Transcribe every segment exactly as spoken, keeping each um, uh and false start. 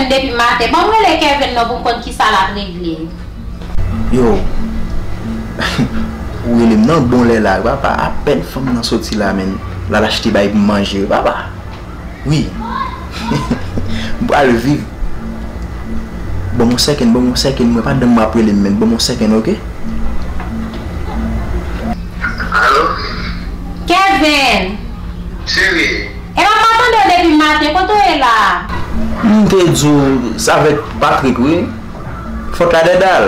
Depi maten. Ban m rele Kevin non pou m konn kisa l ap regle. Yo, ou rele m nan bon lè la wi papa, apèn fanm nan soti la menm, l al achte bay pou m manje wi papa. Wi. M pral viv. Ban m yon sèkenn, ban m yon sèkenn, mwen pa dan m ap rele m menm, ban m yon sèkenn, oke? Alo? Kevin! Cheri, Epa m ap tande w depi maten, kote w ye la? M te di w se avèk Patrick wi. Fòt la dèdal.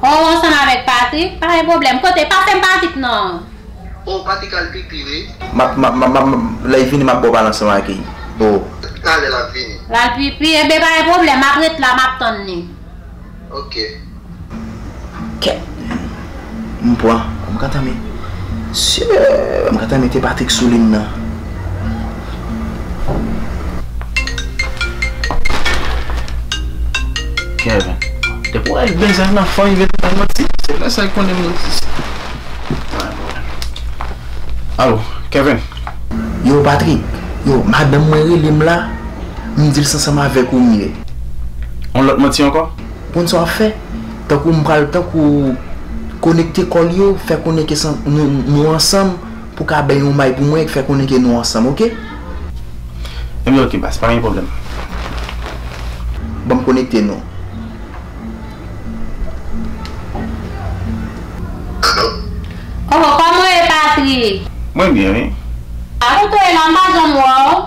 Oh, ansanm avèk Patrick? Pa gen pwoblèm. Kote? Pase m Patrick non. Oh, Patrick al pipi wi. M ap, m ap, m ap, m ap, lè l vini m ap ba w pale ansanm ak li. Oh. Talè l ap vini. L al pipi, enben pa gen pwoblèm, m ap ret la, m ap tann li. Ok. Kè. M pran. M ka tanmen. Sye. M ka tanmen te Patrick sou liy nan. Kevin. Depi w wè l bezwen nan fanm, li vin bay manti. Se lè sa l konnen m egziste. Alo, Kevin. Yo, Patrick. Yo, madanm mwen rele m la. M di l se ansanm avèk ou m ye. On lòt manti ankò? Konn sa w ap fè? Tankou m pral, tankou konekte kò l yo, fè konnen ke san, nou, nou ansanm, pou ka bay yon may pou mwen, fè konnen ke nou ansanm, oke? Ebyen, oke, baz, pa gen pwoblèm. Ban m konekte nou. Oh, kòman w ye, Patrick? Mwen byen, wi. A, kote w ye la, m pa janm wè w.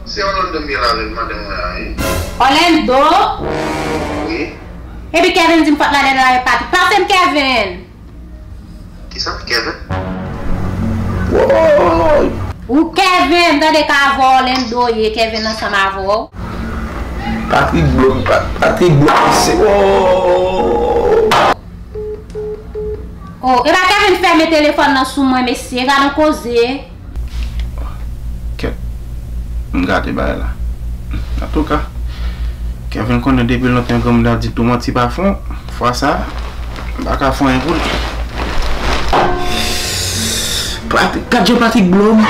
Se Orlando m ye la avèk madanm mwen an, wi. Orlando? Wi. Epi Kevin di m fòt la dèdal avèk Patrick. Pase m Kevin. Kisa? Kevin? Woy! Ou Kevin, tande ka avè w Orlando ye, Kevin ansanm avè w. Patrick bloke, Pa- Patrick bloke, se, woy! Oh, epa Kevin fèmen telefòn nan sou mwen, mesye, gad on koze. Kèt. M gate bagay la. Antouka, Kevin konnen depi lontan granmoun nan di tou manti pa fon. Fwa sa, m pa ka fè anyen pou li. Patrick, gad jan Patrick bloke m.